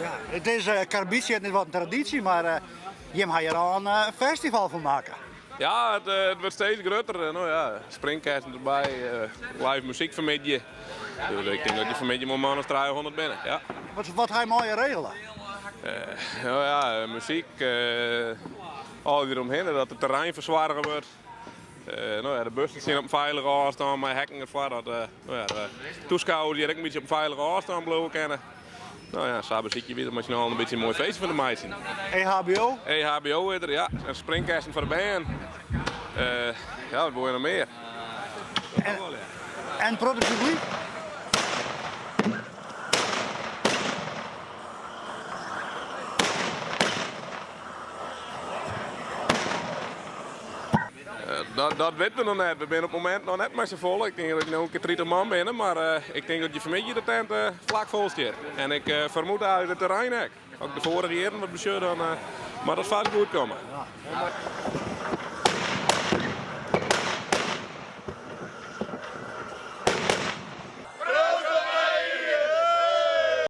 Ja, it is karbidsjitten is wat in tradysje, mar jim ha hjir al in festival fan makke. Ja, it wurdt steeds grutter. No ja, springkessen derby, live muzyk fanmiddei. Dus ik tink dat je fanmiddei mei in man of 300 binne. Ja. Wat ha je mei regele? No ja, muzyk, al deromhinne, dat it terrein fersoarge wurdt. No ja, de bussen stean op in feilige ôfstân mei hekken derfoar, dat no ja, de taskôgers hjir ek in bytsje op in feilige ôfstân bliuwe kinne. No ja, sa besykje wy der mei syn allen in bytsje in moai feestje fan te meitsjen. EHBO? EHBO is der, ja. En springkessen foar de bern. Ja, wat wolle je noch mear? En protte publyk? Dat witte we noch net. We binne op it momint noch net mei safolle. Ik tink dat ik no in kear 30 man binne, mar ik tink dat je fanmiddei de tent flak fol stiet. En ik fermoed eigentlik it terrein ek. As ik de foarige jierren wat besjoch, dan moat it fêst goed komme.